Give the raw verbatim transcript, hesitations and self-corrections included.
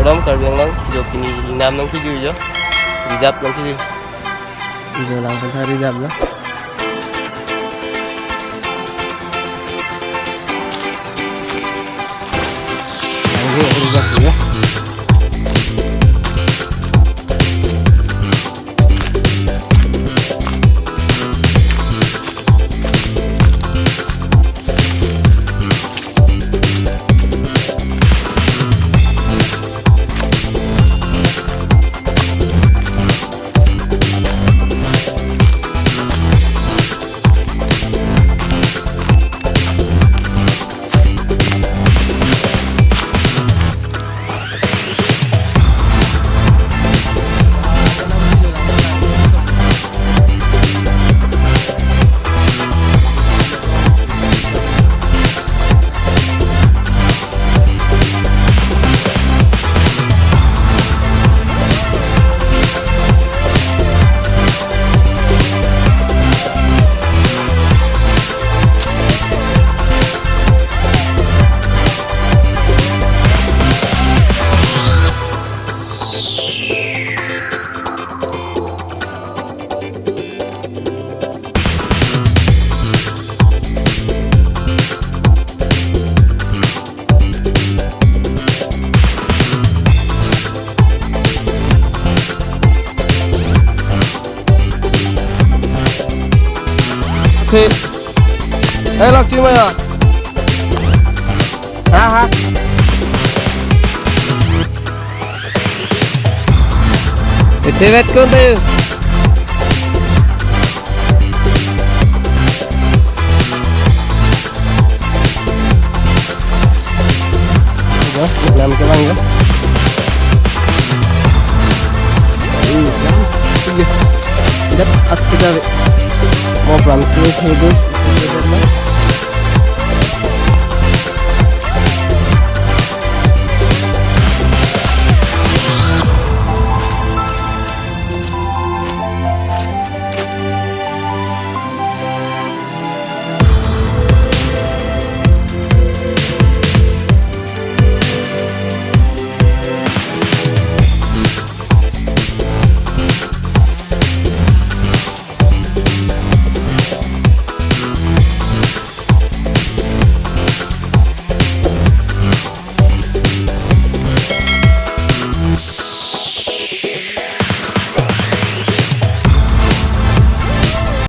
Dom Karbi Anglong, jo pini ingnam nangkejui jo. Reserve nangkejui. Ijo lang pen reserve jo. Nangkejui reserve jo. Hey, hey, lak chui maya. Ha, ha. Ete vet kon tayo. Ito, lam ke bang ya. Hmm, lam. Sige. Dap, at kita. Mo pram sini, sini.